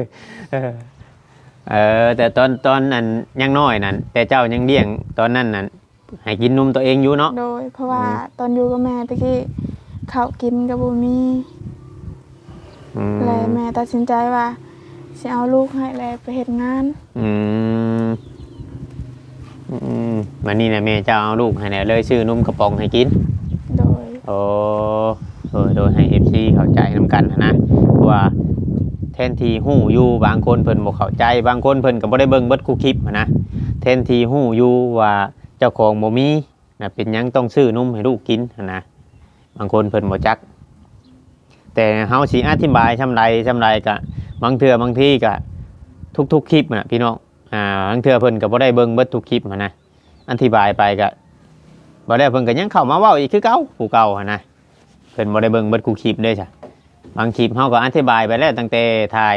ເອີ ແຕ່ຕອນ ຕອນອັນຍັງນ້ອຍນັ້ນ ແຕ່ເຈົ້າຍັງລ້ຽງຕອນນັ້ນນັ້ນ ໃຫ້ກິນນົມຕົວເອງຢູ່ເນາະ. ໂດຍ ເພາະວ່າ ອືມ ຕອນຢູ່ກັບແມ່ແຕ່ກີ້ ເຂົ້າກິນກໍບໍ່ມີ. ອືມ ແລະແມ່ຕັດສິນໃຈວ່າ ຊິເອົາລູກໃຫ້ແລະໄປເຮັດງານ. ອືມ ອືມ ບາດນີ້ນະແມ່ເຈົ້າເອົາລູກໃຫ້ແລ້ວ ເລີຍຊື້ນົມກະປ໋ອງໃຫ້ກິນ. ໂດຍ. ໂອ້ ໂດຍ ໂດຍ ໃຫ້ເອັຟຊີເຂົ້າໃຈນຳກັນຫັ້ນນະ ເພາະວ່າແທນທີ່ຮູ້ຢູ່ ບາງຄົນເພິ່ນບໍ່ເຂົ້າໃຈ ບາງຄົນເພິ່ນກໍບໍ່ໄດ້ເບິ່ງເບິດຄູ່ຄລິບຫັ້ນນະ ແທນທີ່ຮູ້ຢູ່ວ່າ ເຈົ້າຂອງບໍ່ມີນະ ເປັນຫຍັງຕ້ອງຊື້ນົມໃຫ້ລູກກິນຫັ້ນນະ ບາງຄົນເພິ່ນບໍ່ຈັກ. ແຕ່ເຮົາຊິອະທິບາຍຊ່ຳໃດຊ່ຳໃດກະ ບາງເທື່ອບາງທີກະ ທຸກໆຄລິບນະພີ່ນ້ອງ ອ່າ ບາງເທື່ອເພິ່ນກະບໍ່ໄດ້ເບິ່ງເບິດທຸກຄລິບຫັ້ນນະ ອະທິບາຍໄປກະ ບໍ່ແລ້ວເພິ່ນກະຍັງເຂົ້າມາເວົ້າອີກຄືເກົ່າ ຜູ້ເກົ່າຫັ້ນນະ. ເພິ່ນບໍ່ໄດ້ເບິ່ງເບິດຄູ່ຄລິບເດ້ຊະ ບາງຄລິບເຮົາກໍອະທິບາຍໄປແລ້ວ ຕັ້ງແຕ່ຖ່າຍ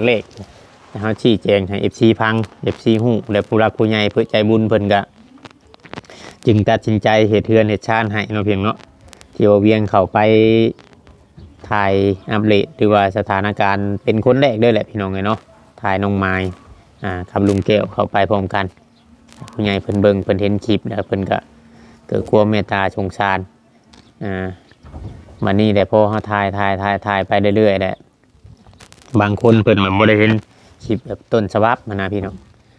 ແລກໆ ເຮົາຊີ້ແຈງໃຫ້ເອັຟຊີຟັງ ເອັຟຊີຮູ້ ແລະຜູ້ຫຼັກຜູ້ໃຫຍ່ເພິ່ນໃຈບຸນເພິ່ນກະ ຈຶ່ງຕັດສິນໃຈເຮັດເຮືອນເຮັດຊານໃຫ້ເນາະ ພຽງເນາະ ທີ່ວ່າວຽງເຂົ້າໄປຖ່າຍອັບເດດ ຫຼືວ່າສະຖານະການເປັນຄົນແລກເລີຍແຫຼະ ພີ່ນ້ອງເອີຍເນາະ ຖ່າຍນ້ອງໝາຍ ອ່າ ກັບລຸງແກ້ວເຂົ້າໄປພ້ອມກັນ. ຜູ້ໃຫຍ່ເພິ່ນເບິ່ງ ເພິ່ນເຫັນຄລິບແລ້ວ ເພິ່ນກໍເກີດຄວາມເມດຕາສົງສານ. ອ່າ ບັດນີ້ແຫຼະ ພໍເຮົາຖ່າຍ ຖ່າຍ ຖ່າຍ ຖ່າຍໄປເລື້ອຍໆແຫຼະ ບາງຄົນເພິ່ນມັນບໍ່ໄດ້ເຫັນຄລິບແບບຕົ້ນສະບັບຫັ້ນນະພີ່ນ້ອງ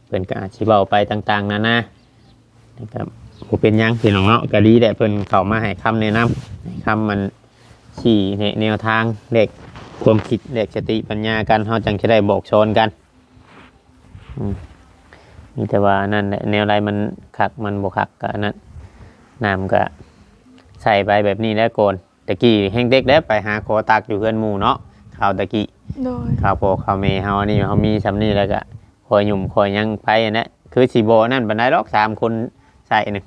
ເພິ່ນກໍອາດຊິເວົ້າໄປຕ່າງໆນານາ. ແລ້ວກໍບໍ່ເປັນຫຍັງພີ່ນ້ອງເນາະ ກໍດີແຫຼະ ເພິ່ນເຂົ້າມາໃຫ້ຄຳແນະນຳ ໃຫ້ຄຳມັນຊີ້ແນະແນວທາງ ແລກຄວາມຄິດ ແລກສະຕິປັນຍາກັນ ເຮົາຈັ່ງຈະໄດ້ບອກສອນກັນ. ອືມ ມີແຕ່ວ່າອັນນັ້ນແຫຼະ ແນວໃດມັນຄັກມັນບໍ່ຄັກກໍອັນນັ້ນ ນ້ຳກໍໃສ່ໄປແບບນີ້ແຫຼະກ່ອນ. ແຕ່ກີ້ແຮ່ງເດັກແລ້ວ ໄປຫາຂໍຕັກຢູ່ເຮືອນໝູ່ເນາະ ຄາວແຕ່ກີ້ ໂດຍ ຄາວພໍ່ຄາວແມ່ເຮົາ ອັນນີ້ເຮົາມີສ່ຳນີ້ແລ້ວກໍຄ່ອຍຫຍຸ້ມຄ່ອຍຫຍັງໄປຫັ້ນແຫຼະ ຄືຊິບໍ່ນັ້ນປານໃດດອກ ສາມຄົນໃຊ້ນີ້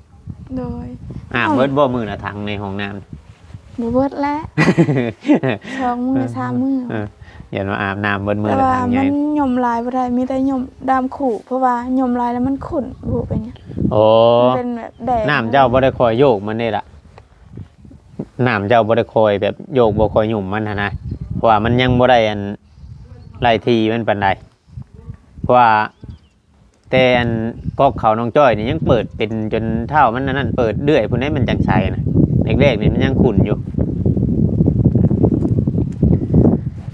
ໂດຍ ອາບເບິດບໍ່ມື້ລະຖັງໃນຫ້ອງນ້ຳ? ບໍ່ເບິດແຫຼະ ສອງມື້ ເອີ ສາມມື້ ເອີ ຢ້ານວ່າອາບນ້ຳເບິດມື້ລະຖັງໃຫຍ່ ແຕ່ວ່າມັນຫຍຸ້ມຫຼາຍບໍ່ໄດ້ ມີແຕ່ຫຍຸ້ມດາມຄູ່ ເພາະວ່າຫຍຸ້ມຫຼາຍແລ້ວມັນຂຸ້ນ ບໍ່ຮູ້ເປັນຫຍັງ ໂອ້ ມັນເປັນແບບແດງ ນ້ຳເຈົ້າບໍ່ໄດ້ຄ່ອຍໂຍກມັນເດ້ລະ ນ້ຳເຈົ້າບໍ່ໄດ້ຄ່ອຍແບບໂຍກ ບໍ່ຄ່ອຍຫຍຸ້ມມັນຫັ້ນນະ ເພາະວ່າມັນຍັງບໍ່ໄດ້ອັນ ໄລ່ທີ່ມັນປານໃດ ເພາະວ່າແຕ່ອັນກອກເຂົ້ານ້ອງຈ້ອຍນີ້ຍັງເປີດເປັນຈົນເທົ້າມັນອັນນັ້ນ ເປີດເລື້ອຍພຸ້ນໃດ ມັນຈັ່ງໃສນະ ແລກໆນີ້ມັນຍັງຂຸ້ນຢູ່.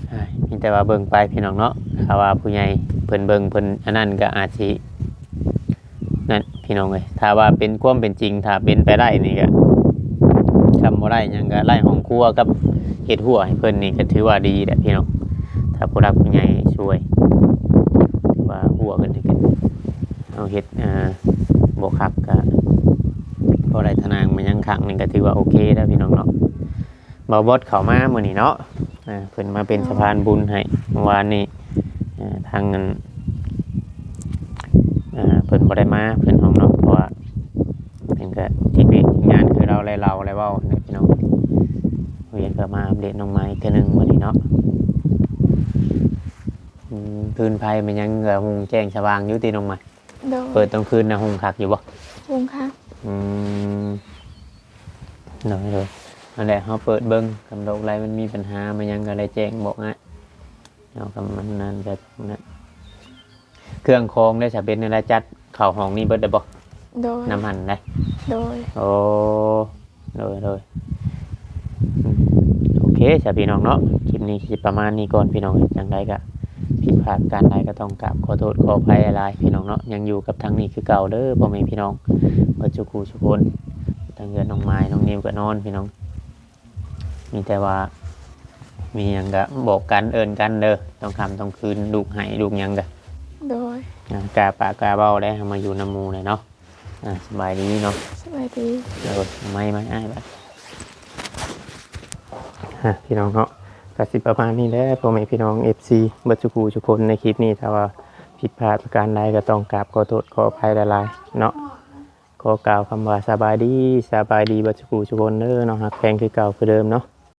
ເອີຍ ມີແຕ່ວ່າເບິ່ງໄປພີ່ນ້ອງເນາະ ຖ້າວ່າຜູ້ໃຫຍ່ເພິ່ນເບິ່ງເພິ່ນອັນນັ້ນກໍອາດຊິ ນັ້ນພີ່ນ້ອງເອີຍ ຖ້າວ່າເປັນຄວາມເປັນຈິງ ຖ້າເປັນໄປໄດ້ນີ້ກະ ຄັນບໍ່ໄດ້ຫຍັງກະໄລ່ຫ້ອງຄົວກັບເຮັດຮົ້ວໃຫ້ເພິ່ນນີ້ກະຖືວ່າດີແຫຼະພີ່ນ້ອງ ຖ້າຜູ້ຫຼັກຜູ້ໃຫຍ່ຊ່ວຍ ວ່າຮົ້ວເພິ່ນນີ້ກະເຮົາເຮັດ ອ່າ ບໍ່ຄັກກະ ບໍ່ໄດ້ທະນາງມາຫຍັງຄັກນີ້ກະຖືວ່າໂອເຄແລ້ວພີ່ນ້ອງເນາະ. ບ່າວບອດເຂົ້າມາມື້ນີ້ເນາະ ອ່າ ເພິ່ນມາເປັນ ເນາະ ສະພານບຸນໃຫ້ ເມື່ອວານນີ້ ເອີ ທາງນັ້ນ ອ່າ ເພິ່ນບໍ່ໄດ້ມາ ເພິ່ນຫ້ອງເນາະ ເພາະວ່າເພິ່ນກໍຕິດວຽກຕິດງານ ຄືລາວໄດ້ເລົ່າໄດ້ເວົ້າແຫຼະພີ່ນ້ອງ ວຽກກໍມາອັບເດດນ້ອງໃໝ່ອີກເທື່ອໜຶ່ງມື້ນີ້ເນາະ. ອືມ ຟືນໄຟແມ່ນຫຍັງກໍຮຸ່ງແຈ້ງສະຫວ່າງຢູ່ຕິນ້ອງໃໝ່? ໂດຍ ເປີດຕອນຄືນນະ ຮຸ່ງຄັກຢູ່ບໍ່? ຮຸ່ງຄັກ ອືມ ໂດຍ ໂດຍ ນັ້ນແຫຼະ ເຮົາເປີດເບິ່ງ ຄັນດອກໄລມັນມີບັນຫາມາຫຍັງກໍໄດ້ແຈ້ງບອກອ້າຍເນາະ ຄັນມັນນັ້ນກໍນັ້ນ ເຄື່ອງຂອງເດ້ ສະເປັນແນວໃດ ຈັດເຂົ້າຫ້ອງນີ້ເບິດແລ້ວບໍ່? ໂດຍ ນຳຫັ້ນໄດ໋ ໂດຍ ໂອ້ ໂດຍ ໂດຍ ອືມ ໂອເຄ ສະພີ່ນ້ອງເນາະ ຄລິບນີ້ຊິປະມານນີ້ກ່ອນພີ່ນ້ອງ ຈັ່ງໃດກໍຜິດພາດປະການໃດກໍຕ້ອງກາບຂໍໂທດຂໍອະໄພຫຼາຍໆ ພີ່ນ້ອງເນາະ ຍັງຢູ່ກັບທາງນີ້ຄືເກົ່າເດີ ພໍ່ແມ່ພີ່ນ້ອງເບິດສູ່ຄູ່ສູ່ຄົນ ທາງເຮືອນນ້ອງໝາຍ ນ້ອງນິວກໍນອນພີ່ນ້ອງ ມີແຕ່ວ່າມີຫຍັງກໍບອກກັນເອີ້ນກັນເດີ ຕອນຄ່ຳຕອນຄືນ ລູກໄຫ້ລູກຫຍັງກໍ ໂດຍ ອ່າ ກ້າປາກກ້າເວົ້າໄດ໋ ເຮົາມາຢູ່ນຳໝູ່ແຫຼະເນາະ. ອ່າ ສະບາຍດີເນາະ ສະບາຍດີ ໂດຍ ໄມ້ ໄມ້ອ້າຍບາດ ອ່າ ພີ່ນ້ອງເນາະ ກໍຊິປະມານນີ້ແຫຼະ ພໍ່ແມ່ພີ່ນ້ອງ ເອັຟຊີ ເບິດສູ່ຄູ່ສູ່ຄົນ ໃນຄລິບນີ້ ຖ້າວ່າຜິດພາດປະການໃດກໍຕ້ອງກາບຂໍໂທດຂໍອະໄພຫຼາຍໆເນາະ ຂໍກ່າວຄຳວ່າສະບາຍດີ ສະບາຍດີເບິດສູ່ຄູ່ສູ່ຄົນເດີເນາະ ຮັກແພງຄືເກົ່າຄືເດີມເນາະ.